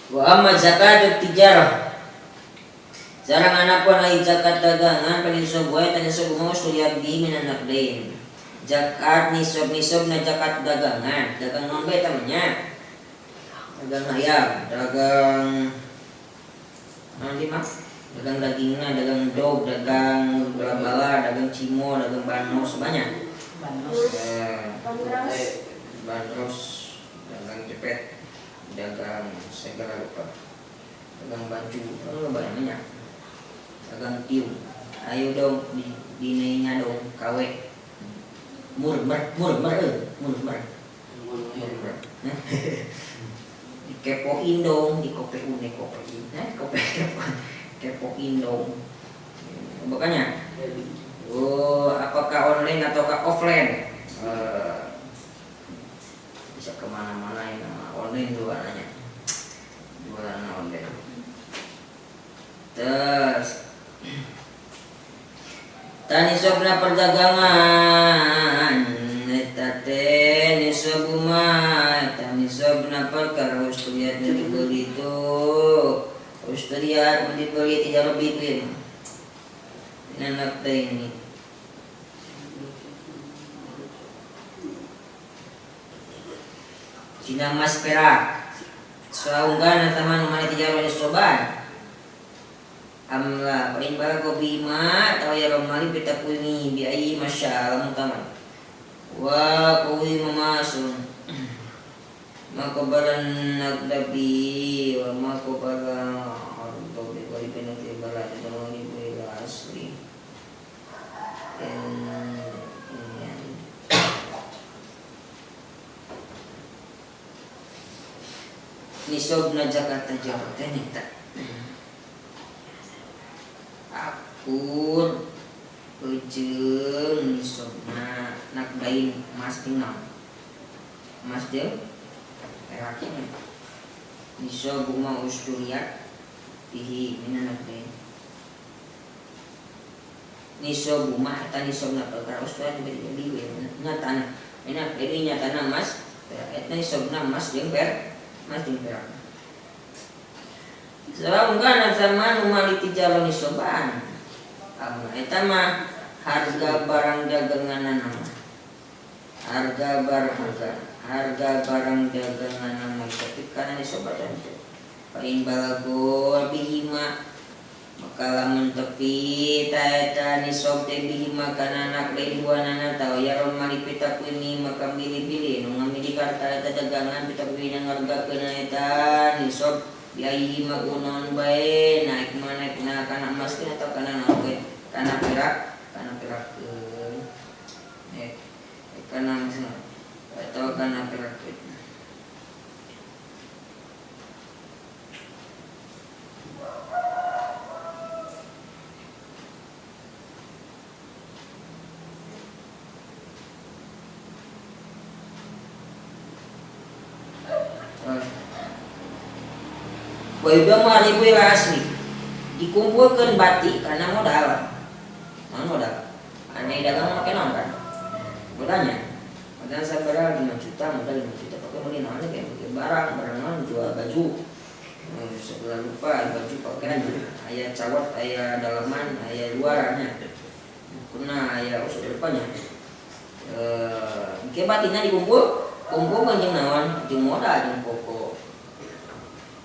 Wa amma zakatut tijarah. Sareng anapun ai zakat dagangan panisab wae tanisab mau suliat bihi minan naqdain. Zakat nisab-nisabna zakat dagangan, dagang naon bae eta mah nya. Dagang hayam, dagang naon deui mah? Dagang dagingna, dagang dog, dagang bala-bala, dagang cimo, dagang banos banyak. Banos. Bandros. Bandros, dagang cepet, dagang segala rupa, dagang baju, oh, banyaknya, dagang tiung. Ayo dong, dinainya dong, KW. Murmer, murmer, murmer, murmer. Dikepoin dong, dikopeun, dikopein, nah, dikope, kepo, kepoin dong. Makanya, oh, apakah online ataukah offline? Bisa kemana-mana ya, online jualannya, jualan online. Terus, tani sobna perdagangan, eta teh nisabu mah, eta nisabna perkara usturiat nu dibeli itu, usturiat nu dibeli tidak lebih ku ieu mah. Nanak teh ini. Cina emas perak. Saunggan eta mah nu mana tijarah nisoban. Amla paling balago bima atau ya romali pitakuini bi ayi masya taman. Wa kuwi mamasun. Makabalan nagdabi wa makabalan ardo bi wali pinati balat wali bi asli. Nisobna Jakarta Jawa teh nyata. Akur ujung nisobna nakdain emas jeung naon? Emas jeung perak. Nisob bunga usturiat bihi mina nakdain. Nisob bunga eta nisobna perkara usturiat diberi we nyatana. Mina deui nyatana emas perak eta nisobna emas jeung perak. Mas jeung perak. Saungkan zaman mali tijarah nisoban. Amun eta mah harga barang daganganna mah. Harga barang harga barang daganganna mah tapi kana nisoban teh. Paling balagor bihima maka lamun tepi ta eta nisob teh bihima kana anak lain duanana tau ya mali pitakuini maka milih-pilih nu ngamili karta eta dagangan pitakuini ngargakeun eta nisob biayi magunaon bae naik mah naik na kana emas keun atau kana naon bae kana perak keun kana emas atau kana perak keun. Wa mah ribu asli dikumpulkan bati karena modal. Mana modal? Aneh dagang make naon kan? Modalnya. Modal sabaraha 5 juta, modal 5 juta pakai beli naon kayak beli barang, barang naon jual baju. Segala rupa baju pakaian, aya cawat, aya dalaman, aya luarannya. Kuna aya usul rupanya. Ke batina dikumpul, kumpulkeun jeung naon? Jeung modal, jeung pokok.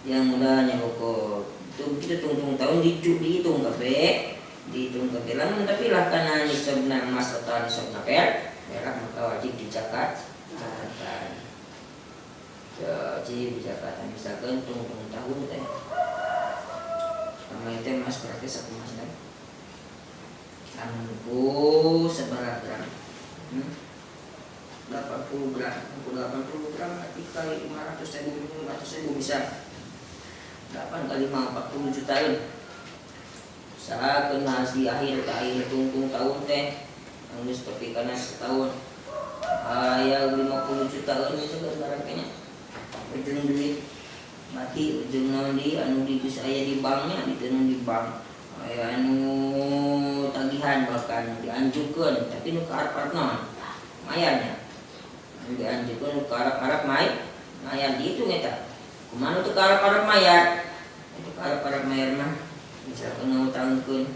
Yang modalnya pokok itu begitu tungtung tahun dihitung kabeh, dihitung kabeh lamun tapi lah kana nisabna emas atau nisabna perak maka wajib dizakat, zakatan. Wajib dizakatan misalkan tungtung tahun teh. Sama itu emas berarti satu emas teh. Lamun ku sabaraha gram? 80 gram, 80 gram berarti kali 500.000, 500.000 bisa. 8 kali 5, 40 jutaan. Usaha kena di akhir ke akhir tungtung tahun teh. Anggus tapi karena setahun. Aya 50 jutaan itu kan barang kayaknya. Ujung duit mati ujung naon di anu di bisa aya di banknya ditenun di bank. Aya anu tagihan bahkan dianjukeun tapi nu kaharep-harep naon? Mayarnya. Anu dianjukeun nu kaharep-harep mayar dihitung eta. Kumaha teu karep-karep mayar? Itu karep-karep mayar mah misalkan ngutangkeun.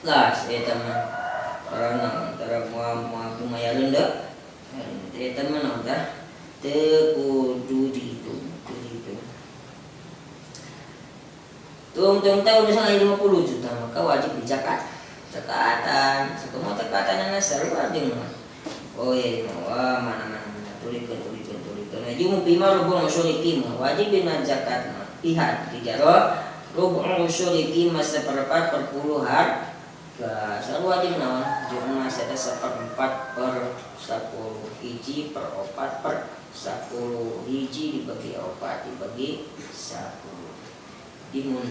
Gas eta mah karena antara moal kumayareun deuk. Eta mah naon tah? Teu kudu dihitung, teu dihitung. Tungtung tahun misalnya 50 juta maka wajib dizakat. Zakatan, sakumaha zakatanana sarua jeung mah. Oh iya, wah mana-mana tulikeun tulikeun tulikeun. Nah, jeung bima rubul usyuri qimah, wajib dina zakat mah. Pihak dijaro rubul usyuri qimah seperempat per puluh harga. Sarua jeung naon? Jeung emas eta seperempat per 10 hiji per opat per 10 hiji dibagi opat dibagi 10. Dimun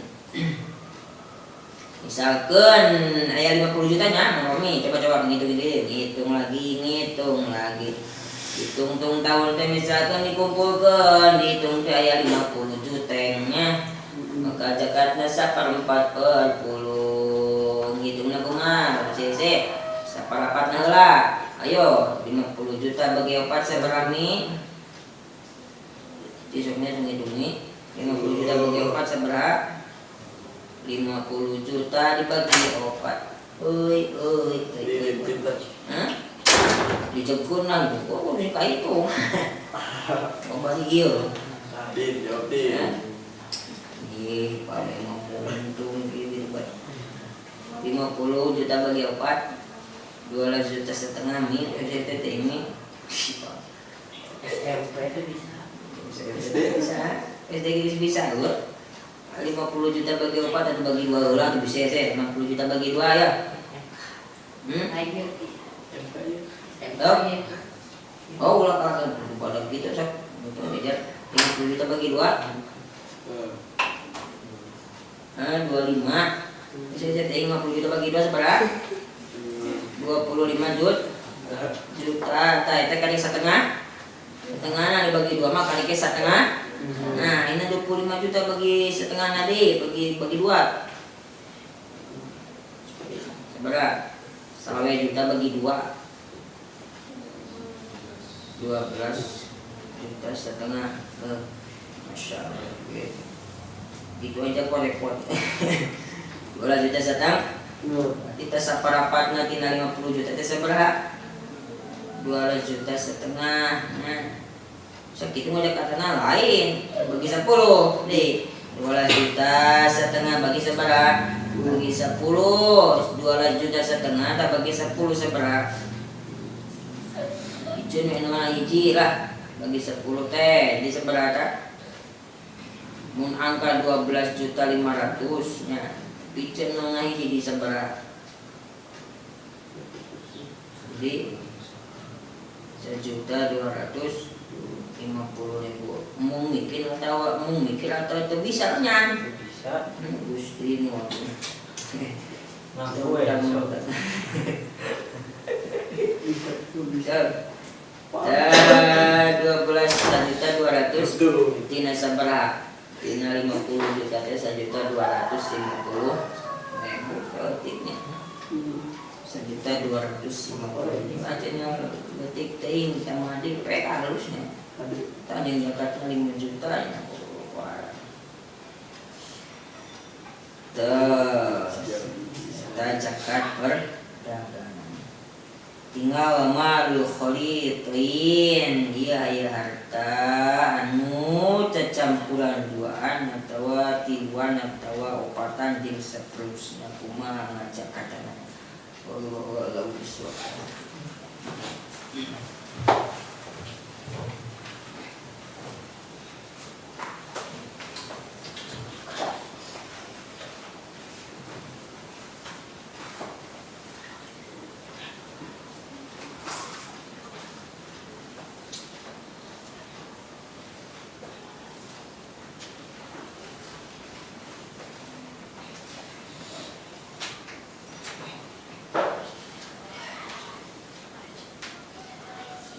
misalkan aya 50 juta nya Romi coba-coba ngitung ngitung lagi ngitung lagi hitung tung tahun teh misalkan dikumpulkeun dihitung teh aya 50 juta nya maka zakatna saperempat per puluh ngitungna kumaha cc saparapatna heula ayo 50 juta bagi opat sabaraha mi tisuknya ngitungi 50 juta bagi opat sabaraha 50 juta dibagi opat. Euy euy euy. Hah? Dijegkeun lah gitu. Oh, bisa kahitung. Oh, balik ieu. Din, jawab din. Ih, paling untung ieu bae. 50 juta bagi opat 12 juta setengah mi teh teh ini. SMP itu bisa. SD bisa. SD bisa lho. 50 juta bagi opat atau bagi 2 heula tuh bisa sih 50 juta bagi 2 ya. Oh. Oh, ulah kalah pada gitu sok. Betul aja. 50 juta bagi 2. 25. Bisa sih 50 juta bagi 2 sabaraha? 25 juta. Tah eta kali setengah. Setengahna dibagi 2 mah kali ke setengah. Nah, ini 25 juta bagi setengah nadi, bagi 2. Seberapa? 1 juta bagi 2. 12 juta setengah. Masya Allah. Gitu aja kok repot. 12 juta setengah. Kita saparapatna tina 50 juta teh sabaraha? 12 juta setengah. Nah, sakitu mah katana lain bagi 10 deh. 12 juta setengah bagi sabaraha? Bagi 10. 12 juta setengah tak bagi 10 sabaraha? Ijeun we mana hiji lah bagi 10 teh di sabaraha tah? Mun angka 12.500.000 nya piceun nu hiji di sabaraha? Jadi 1.250.000. Mung mikir atau mung mikir atau itu bisa nya? Bisa. Gusti nu. Ngaku we. Bisa. 12.200.000 tina sabaraha? Tina 50 juta teh 1.250.000 leutiknya. 1.250.000 aja leutik teuing sama di PK halusnya. Tah yang Jakarta 5 juta ya. Wah. Terus kita zakat perdagangan. Tinggal malul kholitin dia aya harta anu cacampuran duaan atawa tiluan atawa opatan jeung saterusna kumaha ngajakatana. Wallahu a'lam bishawab.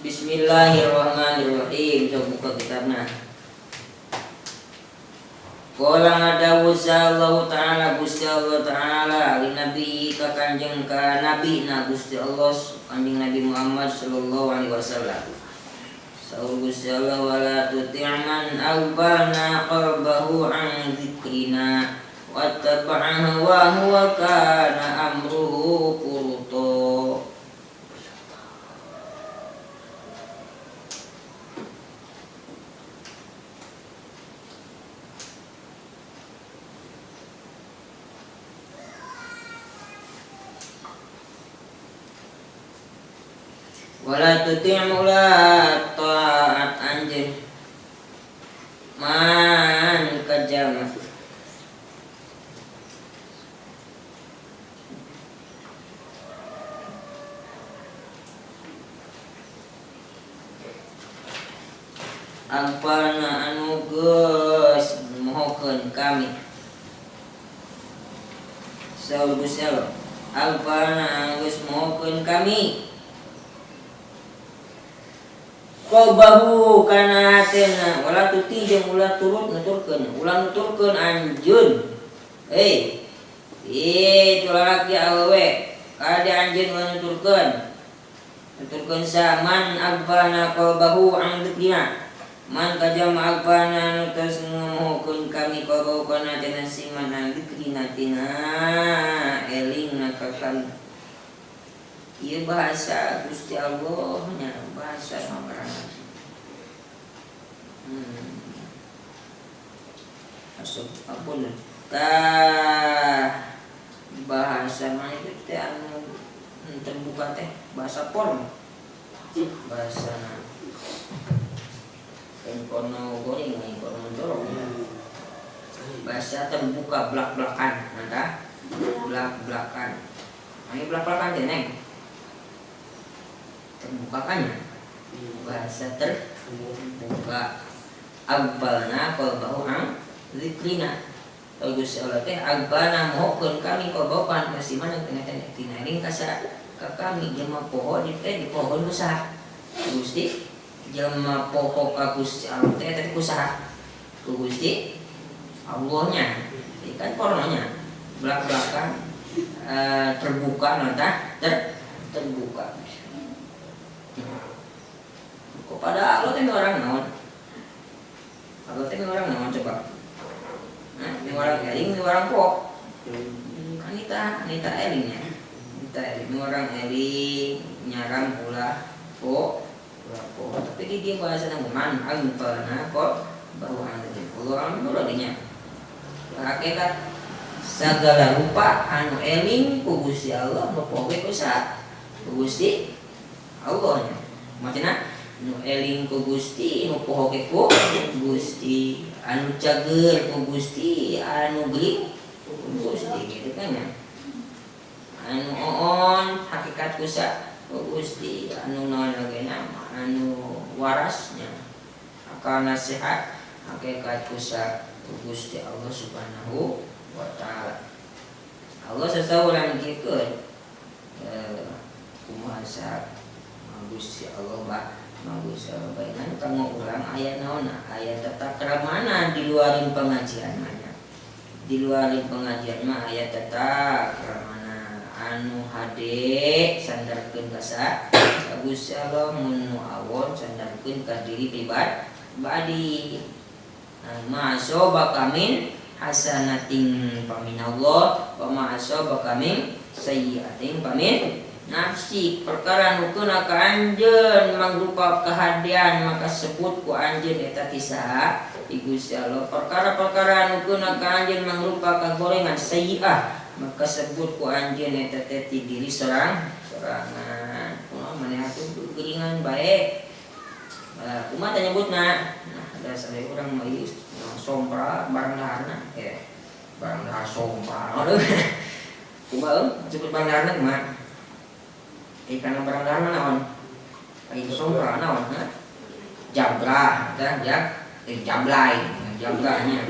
Bismillahirrahmanirrahim. Coba buka kitabna. Qala ngadawu sallallahu ta'ala Gusti Allah ta'ala li nabi ka kanjeng ka nabi na Gusti Allah kanjeng Nabi Muhammad sallallahu alaihi wasallam. Saur Gusti Allah wala tuti' man aghfalna qalbahu an dzikrina wattaba'a hawahu wa kana amruhu furta. Wala tuti' ulah taat anjeun man kajama Agpalna anu geus mohokeun kami. Saur Gusti Allah, agpalna anu geus mohokeun kami. Qabahu kana hatena wala tuti jeung ulah turut nuturkeun, ulah nuturkeun anjeun. Hei, itu lalaki awewe kade anjeun ulah nuturkeun. Nuturkeun sa man agfalna qalbahu an dzikrina. Man kajama agfalna anu tos ngamohokeun kami qalbahu kana hatena si man an dzikrina tina elingna ka kami. Ieu bahasa Gusti Allah nya bahasa mabarang. Asup ampun. Tah bahasa mana itu teh anu terbuka teh bahasa porno. Bahasa porno goreng, porno jorok. Bahasa terbuka blak-blakan, mantap. Blak-blakan. Ayo blak-blakan teh neng. Terbukakannya bahasa terbuka agbalna qalbahu an zikrina. Gusti Allah teh agbalna mohokeun kami qalbahu kan kasi mana tina eling ka kami jelema poho di teh dipohokeun ku saha Gusti jelema poho ka Gusti Allah teh teh ku saha ku Gusti Allahnya kan pornonya blak-blakan terbuka nonta terbuka. Kepada Allah teh orang naon? Allah teh orang naon coba? Nah, ini orang eling, ini orang poh. Kan nita elingnya. Nita eling, ini orang eling nyaram ulah poh, ulah poh. Tapi di dia bahasa man agfalna kok bahwa Allah anu dinya. Hakikat segala rupa anu eling ku Gusti Allah nu poh ge ku saha? Ku Gusti Allah nya. Maksudna nu eling ku Gusti, nu poho ge ku Gusti, anu cager ku Gusti, anu geuling ku Gusti gitu kan ya. Anu oon hakikat ku ku Gusti, anu naon lagi nama, anu warasnya akal nasihat hakikat ku Gusti Allah Subhanahu wa taala. Allah sasauran kieu kumaha sa Gusti Allah bah Gusti Allah bae kanggo urang aya naon aya tata kramana di luarin pengajian mah. Di luarin pengajian mah aya tata kramana anu hade sandarkeun ka sa Gusti Allah mun nu awon sandarkeun ka diri pribadi. Ma asobaka min hasanatin faminallah wa ma asobaka min sayyi'atin famin nafsi. Perkara nu keuna ka anjeun mangrupa kahadean maka sebut ku anjeun eta ti saha ti Gusti Allah. Perkara-perkara nu keuna ka anjeun mangrupa kagorengan sayyi'ah maka sebut ku anjeun eta teh ti diri sorangan. Kumaha maneh atuh geuringan bae. Kumaha teh nyebutna? Nah, dasar urang mah ieu sompra barang daharna barang dahar sompra. Kumaha sebut barang daharna kumaha? Karena barang dahar naon? Aing sompra naon? Jabrah, tah ya, jablay, jabrahnya.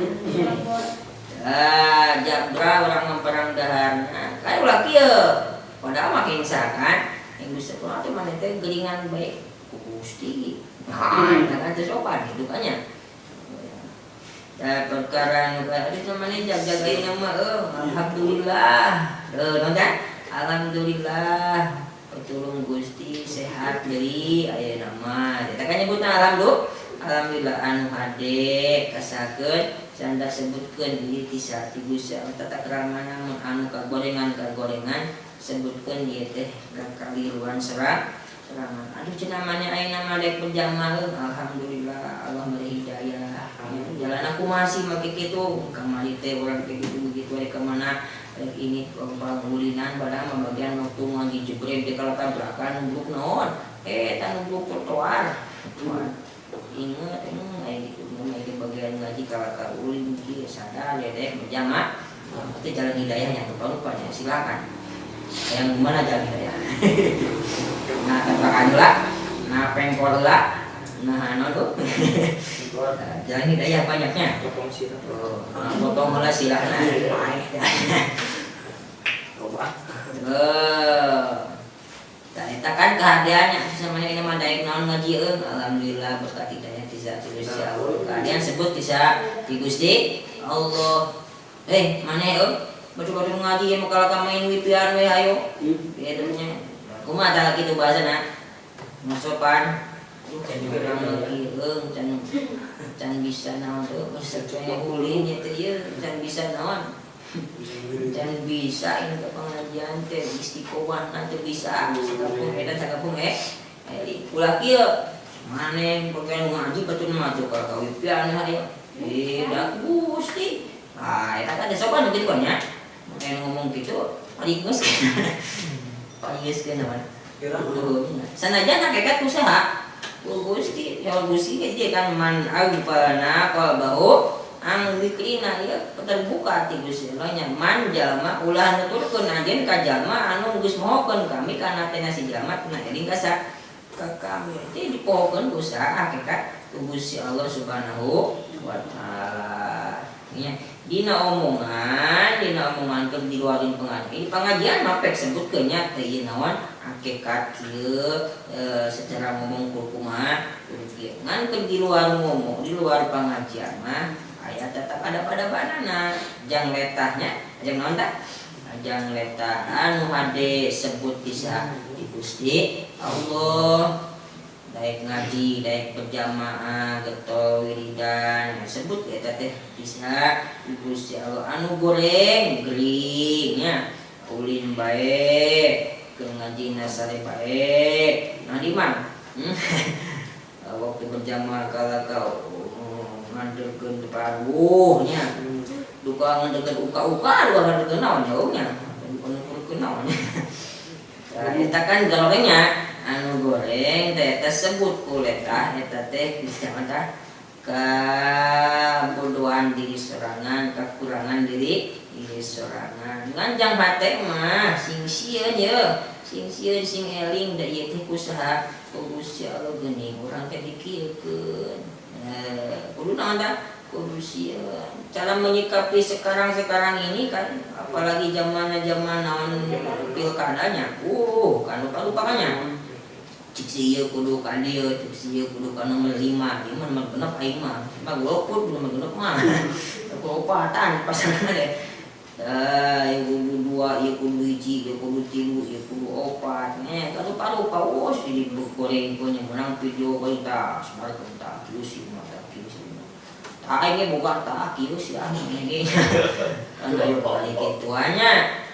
Jabrah urang mah barang daharna. Kayak ulah kieu. Padahal mah kengsa kan. Yang Gusti Allah teh maneh teh geuringan bae ku Gusti. Nah, kan teu sopan kitu kan nya. Da perkara nu aya di maneh jag-jagain mah alhamdulillah. Heuh, naon teh? Alhamdulillah. Tulung Gusti sehat deui ayeuna mah eta Eta kan nyebutna alhamdulillah anu hade kasakeun sanda sebutkeun ieu ti Gusti Allah tata kramana mun anu kagorengan sebutkeun ieu teh kakaliruan serangan. Aduh cenah maneh ayeuna mah dek berjamaah, alhamdulillah Allah beri hidayah. Jalan aku masih make kitu kamari teh urang teh gitu begitu rek ka mana rek ini pangulinan padahal mah bagian waktu ngaji jebret di kalau tabrakan nubruk naon eta nubruk trotoar. Ingat aya gitu mun aya bagian ngaji kalakar ulin kieu sadar ya dek berjamaah itu jalan hidayahnya rupa-rupanya silakan. Yang mana jalan hidayah? Nah, tabrakan heula, nah pengkol heula, nah anu tuh. Jalan hidayah banyaknya. Potong sirah. Oh, potong heula sirahna. Loba. Tah eta kan kehadeannya sama ini mah daek naon ngaji eueuh alhamdulillah berkat hidayah ti Gusti Allah. Kehadean sebut bisa ti Gusti Allah. Maneh eueuh batu-batu ngaji ya mau kalah main wipian we ayo. Ieu nya. Kumaha tah kitu bahasana? Sopan. Urang lagi eueuh can can bisa naon teu geus ulin ieu teh ieu can bisa naon. Can bisa ini ke pengajian teh istiqomah teu bisa sakapeung edan sakapeung ulah kieu maneh bagian ngaji batur mah tuh kalau kawipian ayo da Gusti. Ah eta kan sopan kitu nya. Mun ngomong kitu paling geus. Paling geus naon. Sanajan hakikat usaha Gusti ya Gusti dia kan man aghfalna qalbahu an dzikrina ieu terbuka ti Gusti Allah nya man jalma ulah nuturkeun anjeun ka jalma anu geus mohokeun kami kana teh si jalma tina eling ka kami. Jadi dipohokeun ku saha hakikat ku Gusti Allah Subhanahu wa taala. Nya dina omongan keur diluarin pengajian. Pengajian mah pek sebutkeun nya teh ieu naon hakikat kieu secara ngomong kumaha kudu kieu. Ngan keur di luar ngomong, di luar pengajian mah aya tetap ada pada-padana jang letahnya, jang naon tah? Jang letah anu hade sebut bisa di Gusti Allah. Daek ngaji, daek berjamaah, getol wiridan, sebut eta teh bisa di Gusti Allah anu goreng gering nya ulin bae keur ngaji sare bae. Nah di mana? Waktu berjamaah kala kau ngandelkeun paruh nya. Duka ngandelkeun uka-uka, duka ngandelkeun naon jauh nya. Duka ngandelkeun naon nya. Nah, eta kan gorengnya anu goreng teh eta sebut ku letah eta teh bisa mah kabodohan diri sorangan, kekurangan diri sorangan. Ngan jang hate mah sing sieun ye, sing sieun sing eling da ieu teh kusaha ku Gusti Allah geuning urang teh dikieukeun. Kudu naon tah? Kudu sieun. Cara menyikapi sekarang-sekarang ini kan apalagi zaman-zaman naon pilkadanya. Kan lupa-lupanya. Cik si ieu kudu ka dieu, cik si ieu kudu ka nomor 5, ieu mah nomor genep aing mah. Mah golput nomor genep mah. Golopatan pasangan deh. Ieu kudu 2, ieu kudu 1, ieu kudu 3, ieu kudu 4. Nya kan lupa-lupa wos di goreng ku nya menang video ka tah, semarkeun tah kieu sih mah tah kieu sih. Tah aing ge boga tah kieu sih ah ge. Kan ayo balik kitu nya.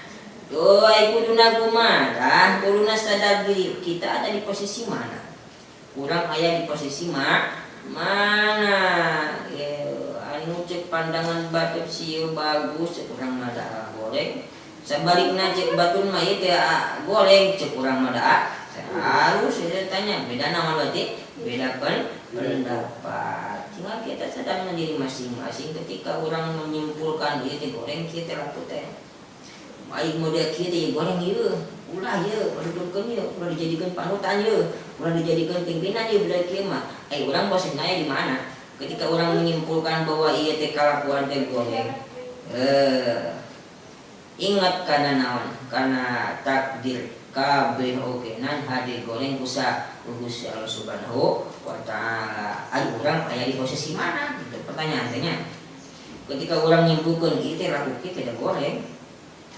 Tuh, kuduna kumaha tah? Kuduna sadar diri kita ada di posisi mana? Kurang aya di posisi mana? Anu cek pandangan batur sieu bagus cek urang mah da goreng. Sabalikna cek batur mah ieu teh goreng cek urang mah da harus saya tanya beda nama berarti beda pendapat. Tinggal kita sadar diri masing-masing ketika orang menyimpulkan ieu teh goreng kieu teh laku teh. Aing model kieu teh goreng ieu, ulah ieu, padudurkeun ieu, ulah dijadikeun panutan ieu, ulah dijadikeun pimpinan ieu budak kieu mah. Ai urang posisinya di mana? Ketika orang menyimpulkan bahwa ieu teh kalakuan teh goreng. Ingat kana naon? Kana takdir kabeh oge nan hade goreng kusa Gusti Allah Subhanahu wa taala. Ai urang aya di posisi mana? Gitu pertanyaan teh nya. Ketika urang nyimpulkeun ieu teh laku kieu teh goreng.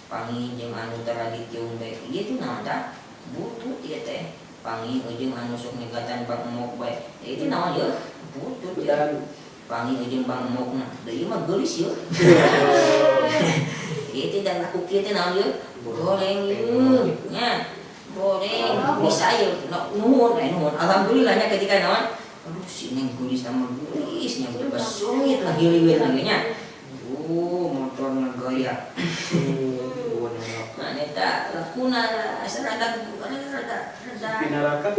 Pangi jeung anu tara ditiung bae ieu teh naon tah? Butut ieu teh. Pangi jeung anu sok nyegatan bak mok bae. Itu naon yeuh? Butut ya. Panggih jeung Bang Mokna. Da ieu mah geulis yeuh. Ieu teh da laku kieu teh naon yeuh? Goreng yeuh nya. Goreng bisa yeuh. Nuhun, nuhun. Alhamdulillah nya ketika naon? Aduh si Neng geulis sama geulis nya udah sungit lah hiliwir lagi nya. Motorna gaya. Nah, eta lakuna asa rada rada rada Pinaraka.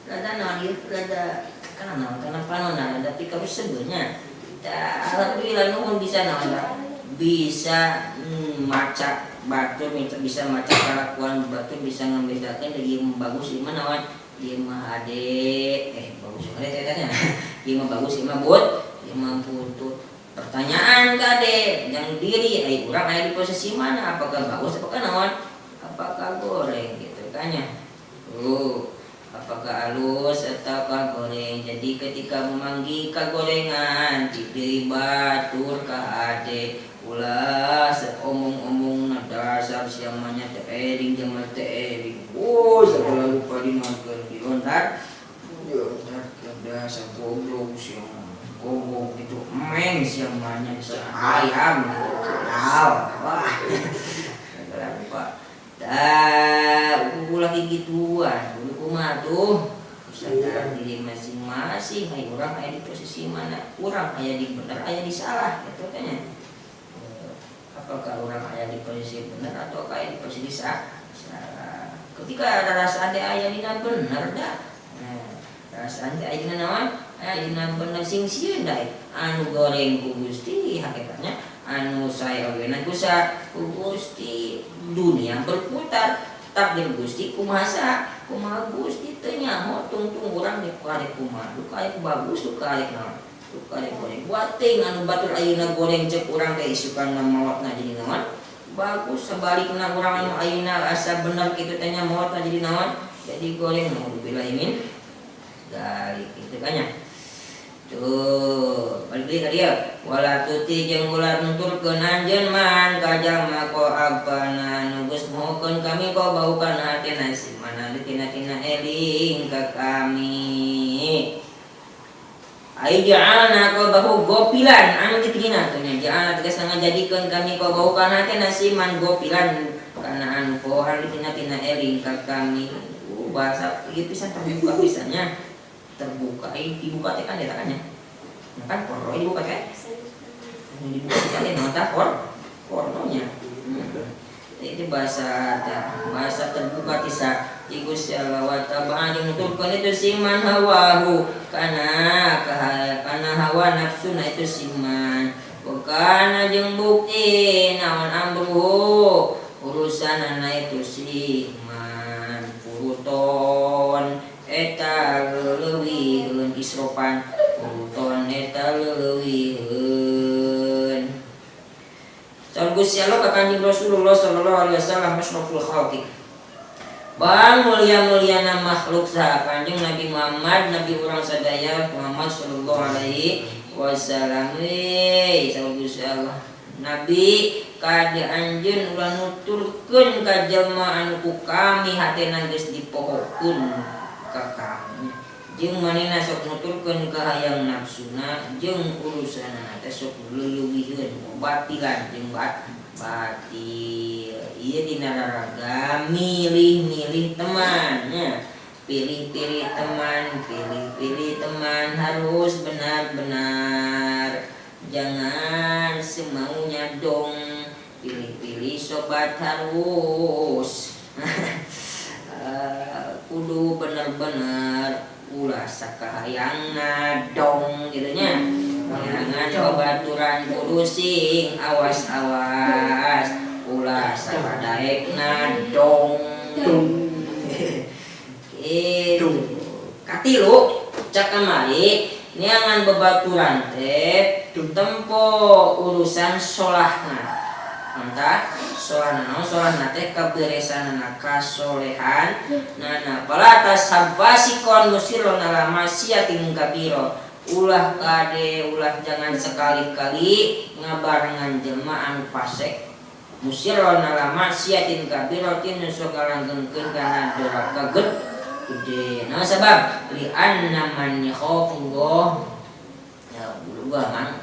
Rada naon ieu, rada kana naon kana panona rada pikarusebeun nya. Tah, alhamdulillah nuhun bisa naon bisa maca batur, bisa maca kalakuan batur, bisa ngambedakeun ieu mah bagus ieu mah naon ieu mah hade, bagus hade teh nya, ieu mah bagus ieu mah but ieu mah butut. Pertanyaan kade yang diri ai urang aya di posisi mana, apakah bagus apakah naon apakah goreng gitu kan ya. Tuh, apakah halus ataukah goreng. Jadi ketika memanggil kagorengan ti batur ka hade ulah omong-omong dasar siamanya teh eling jamal teh eling. Oh, segala rupa dimakan dilontar dilontar dasar goblok siamanya goblok gitu meng siamanya dasar ayam kadal wah segala rupa. Dah ulah gituan kudu kumaha tuh sadar diri masing-masing ai urang aya di posisi mana, urang aya di bener aya di salah gitu kan ya. Apakah urang aya di posisi bener atau aya di posisi salah. Ketika rarasaan teh aya dina bener dah. Nah, rarasaan teh aya dina naon? Aya dina bener sing sieun da anu goreng ku Gusti hakikatnya anu sae oge ku ku Gusti. Dunia berputar, takdir Gusti kumaha sa kumaha Gusti teu nyaho tungtung urang di karek kumaha duka aya bagus duka aya naon duka aya goreng buat teuing anu batur ayeuna goreng cek urang teh isukan maotna jadi naon bagus, sebalikna urang anu ayeuna asa bener kitu teh nya maotna jadi naon jadi goreng. Naudzubillah min dzalik gitu kan nya. Tuh, balik deui ka dieu. Wala tuti jeung ulah nuturkeun anjeun man ka jalma ko abana nu geus mohokeun kami ko bau kana hatena si mana tina eling ka kami. Ai ja'alna ko bahu gopilan anu dikrina teh nya ja'alna tegasna ngajadikeun kami ko bau kana hatena si man gopilan kana anu pohan tina eling ka kami. Bahasa ieu pisan terbuka pisannya. Terbuka, dibuka teh kan eta kan nya. Nah kan porno dibuka teh. Dibuka teh kan mata pornonya. Itu bahasa bahasa terbuka tisa ti Gusti Allah wa taba'a jeung nuturkeun itu siman hawahu kana kana hawa nafsuna itu siman. Wa kana jeung bukti naon amruhu urusanana itu siman furuton eta leuwihkeun isropan furuton eta leuwihkeun. Saur Gusti Allah ka Kanjeng Rasulullah sallallahu alaihi wasallam asyraful khalqi. Bang mulia-muliana makhluk saha Kanjeng Nabi Muhammad, Nabi urang sadaya Muhammad sallallahu alaihi wasallam. Saur Gusti Allah, Nabi kade anjeun ulah nuturkeun ka jelema anu ku kami hatena geus dipohokeun ka kami. Jeung manehna sok nuturkeun ka hayang nafsuna jeung urusanana teh sok leuwihkeun batilan jeung batil. Ieu dina raraga milih-milih teman nya. Pilih-pilih teman, pilih-pilih teman harus benar-benar. Jangan semaunya dong. Pilih-pilih sobat harus kudu bener-bener ulah sakahayangna dong gitu nya. Jangan babaturan kudu sing awas-awas ulah sakadaekna dong. Gitu. Katilu cak kamari neangan babaturan teh tempo urusan solahna. Entah solahna naon solahna teh kaberesanana kasolehan nana pala tashab fasikon musirron ala maksiatin kabiro. Ulah kade ulah jangan sekali-kali ngabarengan jelema anu fasik musirron ala maksiatin kabiratin nu sok ngalanggengkeun kana doraka Gede. Nah sebab li anna man yakhafullah ya ulah mang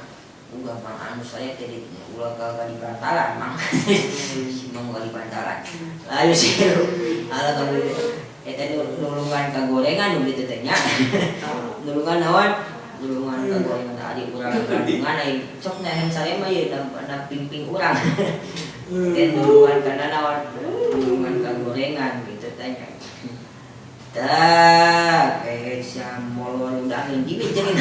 ulah mang anu saya teh ulah ka di bantalan mang. Si mang ka di bantalan. Lalu sih ala kamu eta nulungan ka gorengan nu kitu teh nya. Nulungan naon? Nulungan ka gorengan ari urang nulungan ai sok nehan saya mah ieu da pingping urang. Teh nulungan kana naon? Nulungan ka gorengan gitu teh nya. Tah, kayak sia molor udah di jeung.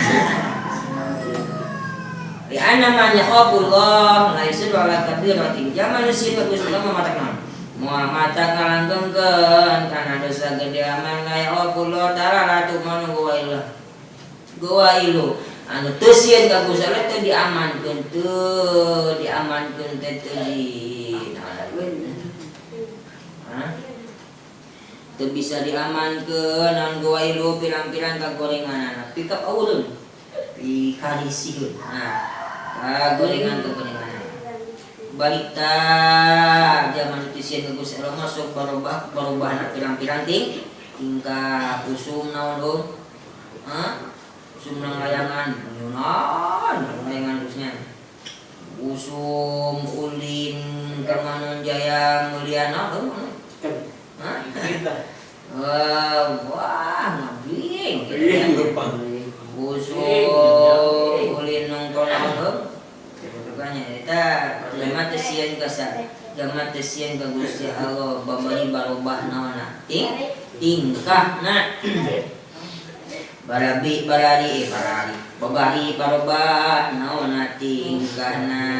Li anna man yakhafullah la yusirru ala kabiratin. Zaman sieun ka Gusti Allah mah matak naon? Moal matak ngalanggengkeun kana dosa gede aman la yakhafullah ta'ala la tu'manu wa gawailu. Anu teu sieun ka Gusti Allah teu diamankeun teu diamankeun teh teu di naon? Teu bisa diamankeun naon gawailu pirang-pirang kagorenganana. Pikap aurun pikarisihun. Nah, kagorengan kagorengan. Balik ta zaman itu sieun ka Gusti Allah masuk barobah barobahna pirang-pirang tingkah usum naon dong? Hah? Usum nang layangan, nyunan layangan terusnya. Usum ulin ka Manonjaya Mulyana heuh. Hah? Wah, ngabling. Usum ulin nongton naon heuh? Makanya eta jelema teu sieun ka sa jelema teu sieun ka Gusti Allah babari barobah naonna tingkahna barabi barari barari babari barobah naonna tingkahna.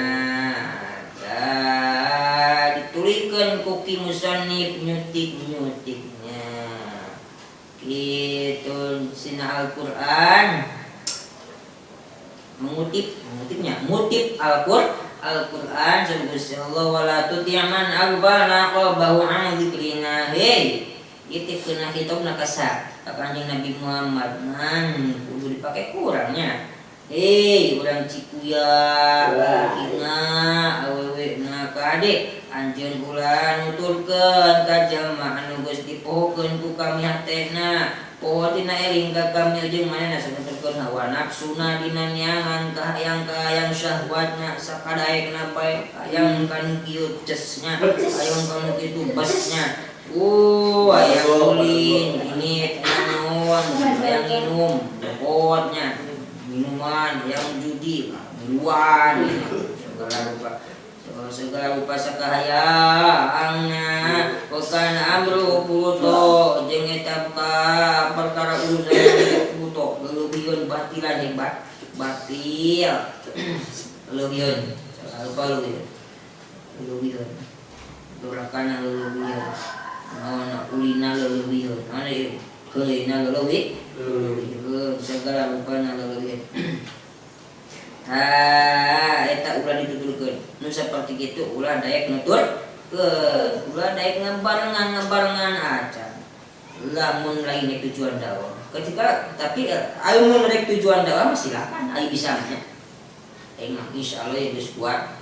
Tah ditulikeun ku ki musannif nyutik-nyutiknya kitu sina Al-Qur'an mengutip mengutipnya ngutip Al-Qur'an Gusti Allah wala tuti' man aghfalna qalbahu an dzikrina. Hei ieu teh kena hitobna ka sa ka Kanjeng Nabi Muhammad ngan kudu dipake kurangnya. Hei urang Cikuya lalakina awewe na kade anjeun ulah nuturkeun ka jalma anu geus dipohokeun ku kami hatena poho tina eling ka kami jeung manehna sanuturkeun hawa nafsuna dina neangan kahayang-kahayang syahwatna sakadaekna bae hayang kanu kieu cesnya hayang kanu kitu besnya hayang ulin ini naon hayang minum jopotnya minuman hayang judi miluan segala rupa segala rupa sakahayangna wa kana amru furuto jeung eta perkara urusan furuto leuwihkeun batilan hebat batil leuwihkeun segala rupa leuwihkeun leuwihkeun dorakana leuwihkeun naon ulina leuwihkeun naon ieu heuleuna leuwihkeun segala rupana leuwihkeun. Ha eta ulah dituturkeun nu saperti kitu ulah daek nuturkeun ulah daek ngabarengan acan lamun lain rek tujuan dakwah ketika tapi ayo mun rek tujuan dakwah mah silakan ayo bisa nya aing mah insyaallah ya geus kuat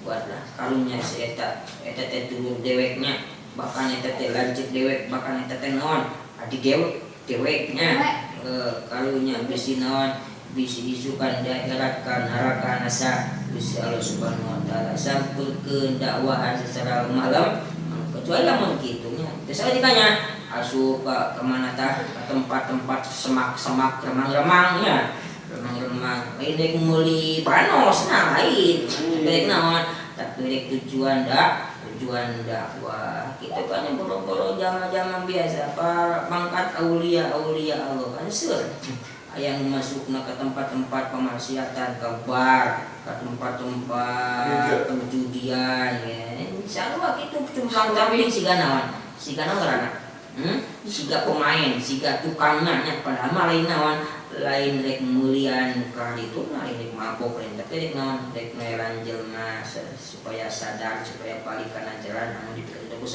kuat lah karunya si eta eta teh dulur deweknya bahkan eta teh lanceuk dewek bahkan eta teh naon adi dewek deweknya karunya bisi naon bisi isukan daerat ka neraka nasa Gusti Allah Subhanahu wa taala sampurkeun dakwahan secara lemah kecuali lamun kitu nya teu saeutikanya asup ka mana tah ka tempat-tempat semak-semak remang-remang nya remang-remang lain rek meuli panos nah lain rek naon tapi rek tujuan dakwah kitu kan boro-boro jama-jama biasa para pangkat aulia aulia Allah kan seur yang masukna ke tempat-tempat pemaksiatan, ke bar, ke tempat-tempat perjudian ya. Insyaallah kitu cumplang camping siga naon? Siga naon ngaranna? Siga pemain, siga tukangna nya padahal mah lain naon, lain rek meulian ka ditu lain rek mabok lain tapi rek naon, rek meran jelema supaya sadar, supaya balik kana jalan anu dipikeun ku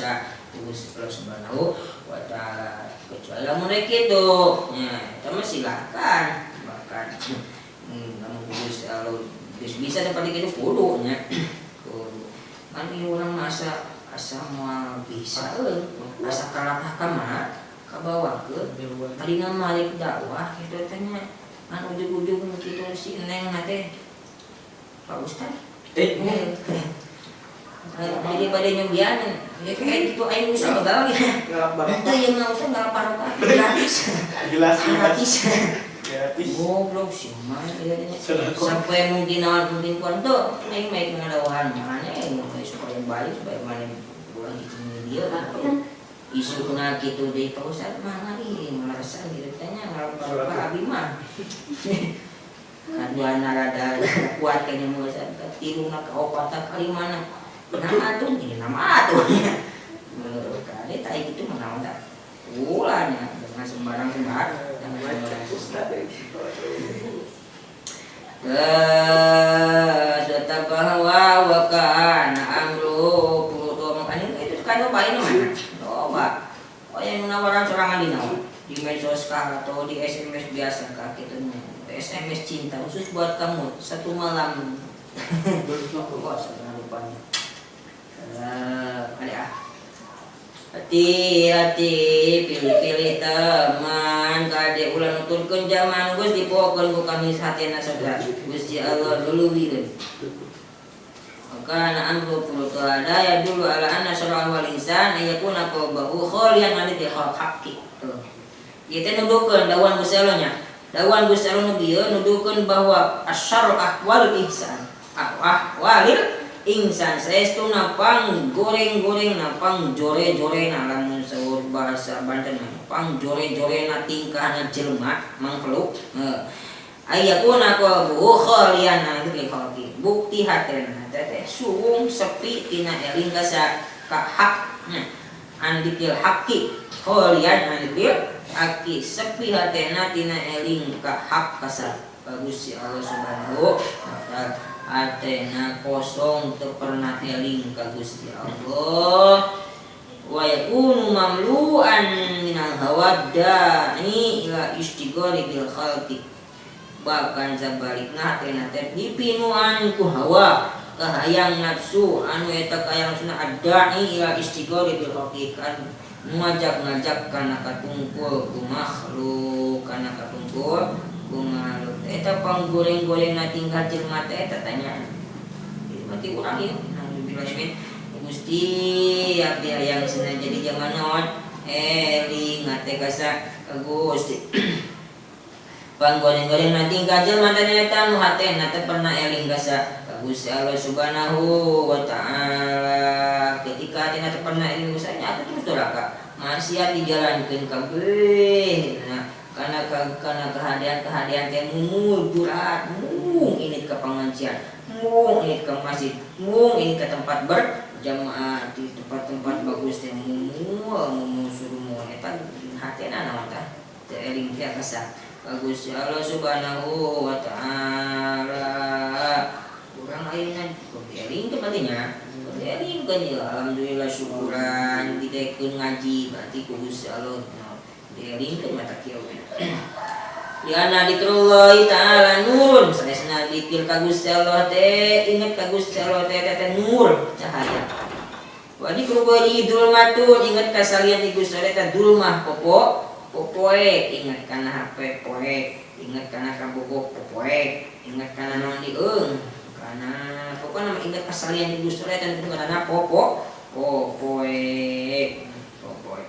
Gusti Allah Subhanahu wa taala. Kecuali lamun rek kitu nya eta mah silakan bahkan lamun Gusti Allah geus bisa seperti kitu kudu nya kudu kan ieu urang mah asa moal bisa euy asa kalah ka mana Kabawakeun tadina mah dakwah kitu teh nya kan ujug-ujug kitu si Neng na teh Pak Ustad. Jadi pada nyobian ya kayak gitu aing bisa begal gitu. Itu yang nggak usah nggak apa gratis. Jelas gratis. Gratis. Goblok sih mah sampai mungkin awal mungkin kuan tuh aing mah ngadawahan mana supaya balik supaya mana pulang gitu dia isu na gitu deh Pak Ustad mah ngari ngerasan gitu tanya ngalap abi mah kaduana rada kuat kayaknya mau Ustad tiluna ka opata kalimana nah atuh jadi nama atuh menurut kade tai gitu mah naon tah ulahnya jangan sembarang sembarang jangan sembarang. Serta bahwa wa kana amru purutu makanya itu kan loba ini mah loba. Oh yang menawaran sorangan di naon di medsos kah atau di SMS biasa kah gitu SMS cinta khusus buat kamu satu malam. Wah, salah rupanya. Ada ah. Hati-hati pilih-pilih teman kade ulah nuturkeun zaman geus dipokeun ku kami hatena saudara Gusti Allah luluwikeun. Maka amru furutu ada ya dulu ala anna syara'an wal insan ayakuna qalbahu khalian an haqqi. Tuh. Ieu teh nuduhkeun dawuhan Gusti Allah nya. Dawuhan Gusti Allah nu bieu nuduhkeun bahwa asyara'ah wal ihsan. Ah walil insan saestuna pang goreng-goreng pang jore-jorena lamun saur bahasa Banten pang jore-jorena tingkahna jelema mangkluk ayakuna qalbuhu khalian an khalqi bukti hatena teh suwung sepi tina eling ka hak an dikil haqqi khalian an dikil haqqi sepi hatena tina eling ka hak kasa bagus si Allah Subhanahu wa taala. Atena kosong teu pernah eling ka Gusti Allah wa yakunu mamlu'an minal hawa da'i ila istighali bil khalqi bahkan sabalikna hatena teh dipinuan ku hawa kahayang nafsu anu eta kahayang nafsuna ad-da'i ila istighali bil khalqi kan ngajak-ngajak kana katungkul ku makhluk kana katungkul ku makhluk eta panggoreng-goreng na tingkah jelema teh eta tanya mati urang ieu alhamdulillah Gusti abdi hayang cenah jadi zaman naon eling ngate kasa ka Gusti panggoreng-goreng na tingkah jelema teh eta nu hatena teh pernah eling kasa ka Gusti Allah Subhanahu wa taala ketika hatena teh pernah eling Gusti nya atuh terus doraka maksiat dijalankeun kabeh nah karena kehadian-kehadian teh mumul durat mung ini ke pengajian mung ini ke masjid mung ini ke tempat berjamaah di tempat-tempat bagus teh mumul mumul suruh eta hatena naon tah teu eling teh kasa bagus Allah Subhanahu wa taala urang ayeuna kudu eling teh berarti nya kudu eling kan ya alhamdulillah syukuran ditekeun ngaji berarti ku Gusti Allah dielingkeun mata kieu. Liana dikrullah ta'ala nurun sanesna dikir ka Gusti Allah teh inget ka Gusti Allah teh teh nur cahaya. Wa dikru bari dzulmatun inget ka salian di Gusti Allah teh dzulmah popo popoe inget kana HP poe inget kana kabogoh popoe inget kana naon dieung kana pokona mah inget ka salian di Gusti Allah teh kana popo popoe popoe.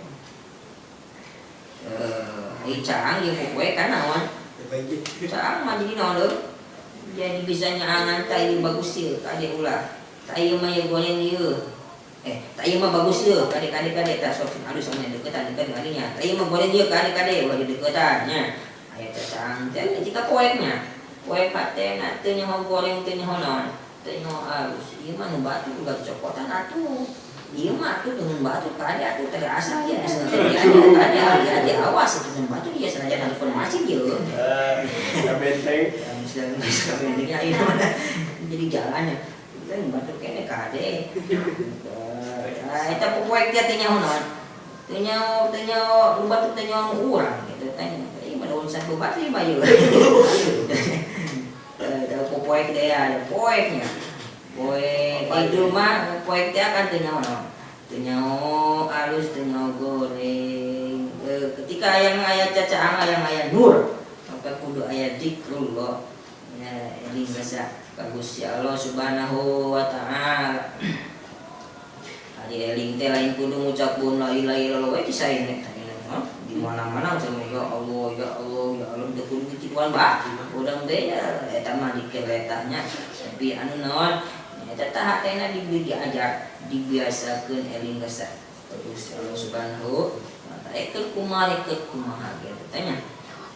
Ai caang jeung popoe kan naon? Caang mah jadi naon deui? Jadi bisa nyaangan tah ieu bagus ieu kade ulah. Tah ieu mah ieu goreng ieu. Tah ieu mah bagus ieu kade kade kade tah sok alus nya deuketan deuketan kadinya. Tah ieu mah goreng ieu kade kade ulah dideuketan nya. Aya teh caang teh jika poek nya. Poek hatena teu nyaho goreng teu nyaho naon? Teu nyaho alus. Ieu mah nu batu ulah cokotan atuh. Ieu mah atuh dengan batu kade atuh teh asa ieu geus kade kade awas atuh dengan batu ieu sanajan telepon masih ieu. Benteng. Misalnya bentengnya ieu mah jadi jalannya. Kan batu kene kade. Ah eta popoek teh teu nyaho naon? Teu nyaho teu nyaho nu batu teu nyaho urang kitu teh. Ieu mah daun satu batu ieu mah ieu. Da popoek teh ada poeknya. Poek itu mah poek teh kan teu nyaho naon? Teu nyaho alus teu nyaho goreng. Ketika aya aya cacaang, aya aya nur, maka kudu aya zikrullah ya, eling rasa ka Gusti Allah Subhanahu wa Ta'ala. Ari eling teh lain kudu ngucapkeun la ilaha illallah we disaeun di mana-mana sama ya Allah, ya Allah, ya Allah, teu kudu kituan bah. Urang teh ya eta mah dikeletahnya, tapi anu naon eta tah hatena diajar, dibiasakeun eling rasa ka Gusti Allah Subhanahu wa Ta'ala. Eker kumaha, eker kumaha gitu tanya.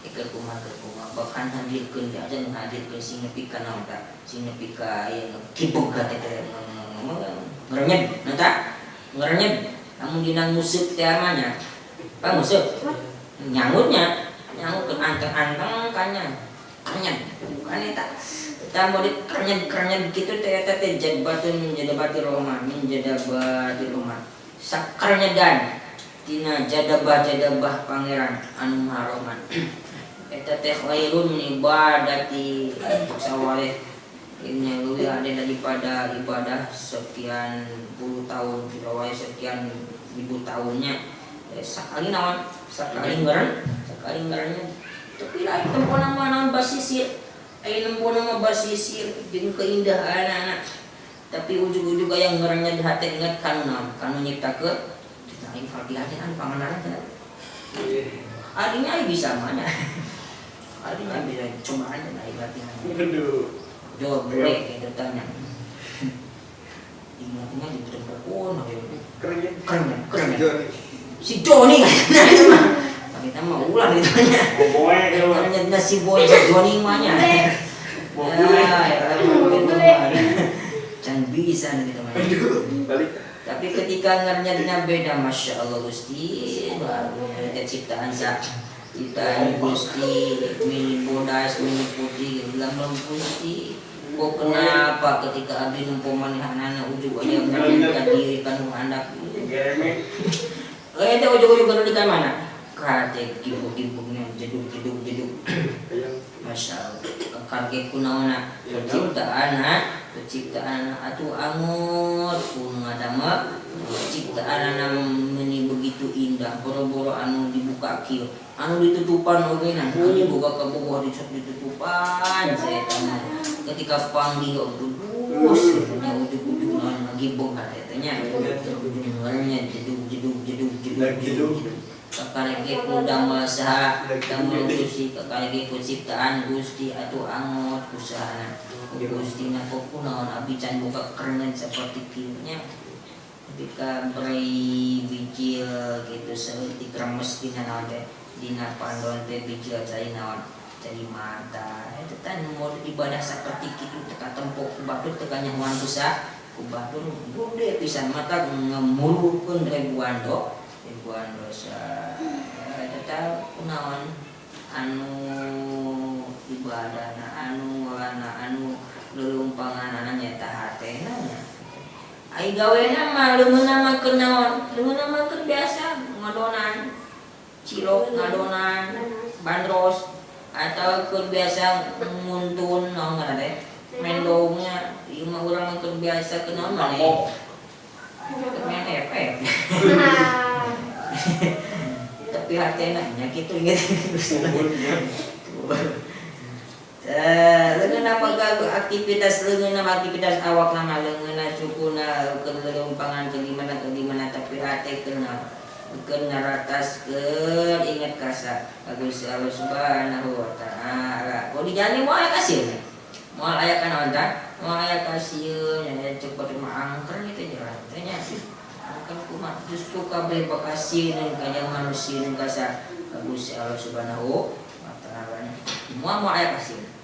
Eker kumaha, eker kumaha, bahkan hadirkeun diajar menghadirkeun sing nepi ka naon tah, sing nepi ka ieu kibug teh ngerenyep nah tah ngerenyep. Lamun dina nguseup teh mah nya apa, nguseup nyangutnya nyangut anteng-anteng kanya kenyet bukan eta eta mau di kenyet-kenyet gitu teh eta teh jadbatun min jadabati rohman, min jadabati rohman, sakarnyedan tina jadabah jadabah pangeran anu maha rohman. Eta teh khairun min ibadati sawaleh, ini lebih ada daripada ibadah sekian puluh tahun, wae sekian ribu tahunnya. Sekali naon, sekali ngeren, sekali ngerennya. Tapi lain tempo nama naon basisir, ayo nempo nama basisir jeung keindahan anak, tapi ujug-ujug aya ngerennya di hati ingat kanu naon, kanu nyiptakeun. Lain latihan panganaran cenah. Adinya bisa mana, adinya bisa coba aja naik latihan. Aduh. Jawab boleh gitu tanya. Ingatnya di telepon. Keren ya. Keren ya, keren ya. Joni. Si Joni kan mah. Kita mau ulang gitu nya. Boboe ya. Ternyata si boy si Joni mah nya. Bobule. Ah, ya, gitu mah. Can bisa nih gitu mah. Aduh, balik. Tapi ketika ngernyatnya beda, masya Allah Gusti, baru ciptaan sa ciptaan Gusti, mini bodas, mini putih, bilang belum Gusti. Kok kenapa ketika abdi nempo manehanana ujug aja ngernyat diri kanu handap. Gereme. Eh, itu ujug-ujug di mana? Kate gibuk-gibuknya jeduk jeduk jeduk. Ayam. Masya Allah. Kaget kunaona penciptaan ha, penciptaan atuh angut kuno ngadamel ciptaan anu meni begitu indah, boro-boro anu dibuka kieu, anu ditutupan oge nah, anu dibuka ka bawah ditutupan saya mah. Ketika panggil bus nya ujug-ujug naon ngagibog hate teh nya, ujug-ujug jeduk jeduk jeduk jeduk jeduk. Kakarege ku damel saha, damel Gusti, kakarege ku ciptaan Gusti atuh angot usahana Gusti na kok kunaon abdi can buka kerengan seperti kieu nya. Ketika beri bijil gitu saeutik remes dina naon teh, dina pandon teh bijil cai naon, cai mata eta teh nu ibadah seperti kitu teh katempo ku batur, teh kanyahoan ku sa ku batur gede pisan mata ngemulukeun ribuan do ribuan dosa. Eta teh kunaon anu ibadahna, anu walana, anu lelumpanganana nyaeta hatena nya. Ai gawena mah leungeunna mah keur naon, leungeunna mah keur biasa ngadonan cilok, ngadonan bandros, atau keur biasa nguntun naon ngaranna teh, mendongnya. Ieu mah urang mah keur biasa keur naon maneh, keur main efek, tapi hatena nya kitu inget. Leungeunna mah aktivitas, leungeunna mah aktivitas awak nama leungeunna sukuna keur lelumpangan ke gimana ke gimana, tapi hate keur naon, keur ngaratas, keur inget kasa Gusti Allah Subhanahu wa Ta'ala. Kok dijalani moal aya kasieun, moal aya kana tah, moal aya kasieun nya, cepet mah angker gitu jalan teh nya. Angker kumaha justru kabeh bakal sieun ka manusia kasa Gusti Allah Subhanahu wa Ta'ala, moal moal aya kasieun.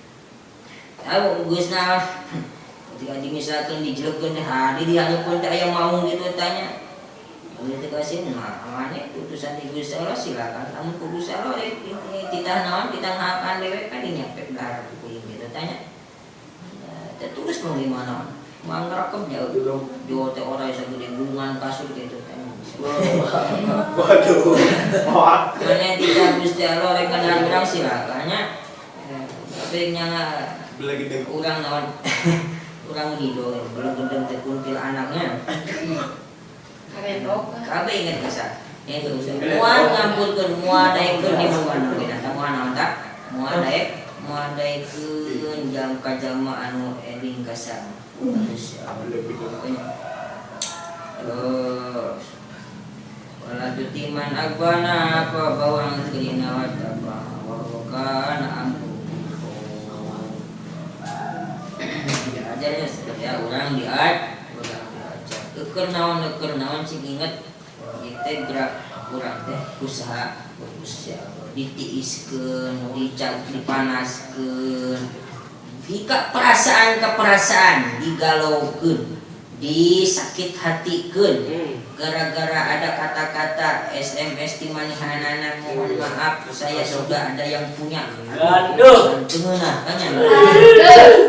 Tahu geus naon ketika dimisalkeun dijelekeun teh hadi dihanyeupkeun teh aya maung gitu tanya. Mun teu kasieun mah amane putusan di Gusti Allah silakan. Lamun ku Gusti Allah titah naon, titah ngahakan dewek kan dinyapek dahar ku kuing gitu tanya. Teh tulis mah gimana? Mangrakep jauh. Jo teh ora sagede gulungan kasur gitu tanya. Waduh. Wah. Mana titah Gusti Allah rek ngadahan urang silakan nya. Tapi nya urang naon, urang hidup belum gendeng teh kuntil anaknya. Kabeh inget kasa. Ya usah. Moal ngampurkeun, moal daekeun di mana eta moal naon tah? Moal daek, moal daekeun jam ka jalma anu eling ka sama. Terus wala tutiman agbana apa bawang kelina wa taba wa kana amru. Diajarnya ya urang diajar, urang diajar. Eukeun naon sing inget ieu teh gerak urang teh usaha Gusti Allah ditiiskeun, dicag dipanaskeun. Jika perasaan ke perasaan digalaukeun, disakit hatikeun gara-gara ada kata-kata SMS di manehanana, mohon maaf saya sudah ada yang punya. Aduh. Tengenah kan ya?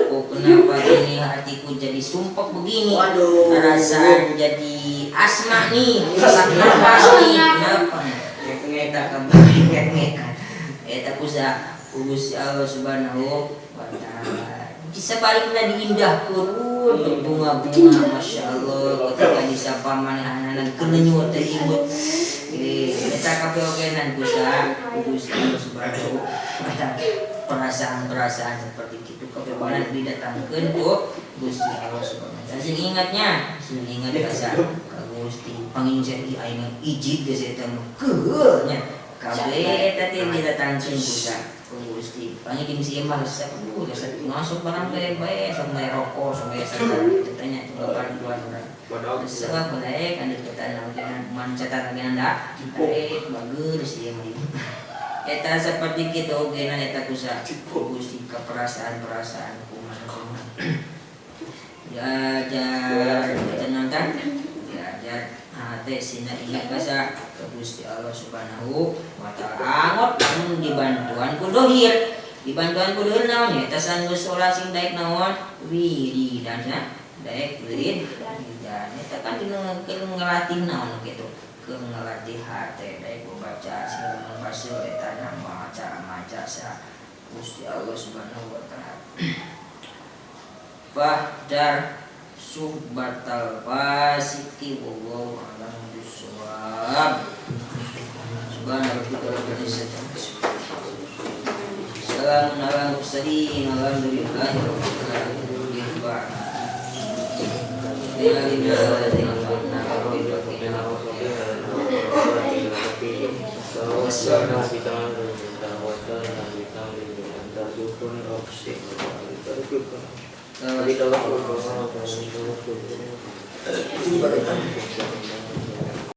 Oh, kenapa ini hatiku jadi sumpek begini? Waduh. Perasaan jadi asma nih, sesak nafas nih. Kenapa? Ngeta ngeta. Eta kusa Gusti Allah Subhanahu wa taala. Bisa balikna diindahkeun berbunga-bunga, masya Allah ketika disapa manehanana kenenyut teh imut. Eta kabeh ogenan kusa Gusti Allah Subhanahu wa taala. Perasaan-perasaan seperti itu kebebanan didatangkeun ku Gusti Allah Subhanahu wa taala. Sing ingatnya, sing ingat ka ka Gusti panginjeri aing ijib geus eta mah keuheuh nya. Kabeh eta teh didatangkeun ku Gusti. Pangidim si mah resep resep masuk barang teh bae sok bae rokok, sok bae sadar tanya babar dua orang. Resep bae kan deketan ogenan mancatan ogenan da. Bae bagus ieu mah. Eta seperti kitu ogenan eta kusa Gusti ka perasaan-perasaan kumaha kumaha. Diajar tenang kan? Diajar hate sina ingat kasa ke Gusti Allah Subhanahu wa taala. Angot lamun dibantuan ku dohir. Dibantuan ku dohir naon nya? Eta sanggeus salat sing daek naon? Wiridan nya. Daek wirid. Wiridan eta kan dina keur ngalatih naon kitu. Keur ngalatih hate daek baca sing membaca eta nama cara maca sa Gusti Allah Subhanahu wa taala. Fahdar suhbatal fasiki wallahu a'lam bissawab. Subhana rabbika rabbil izzati amma yasifun. Salamun alal mursalin walhamdulillahi rabbil alamin.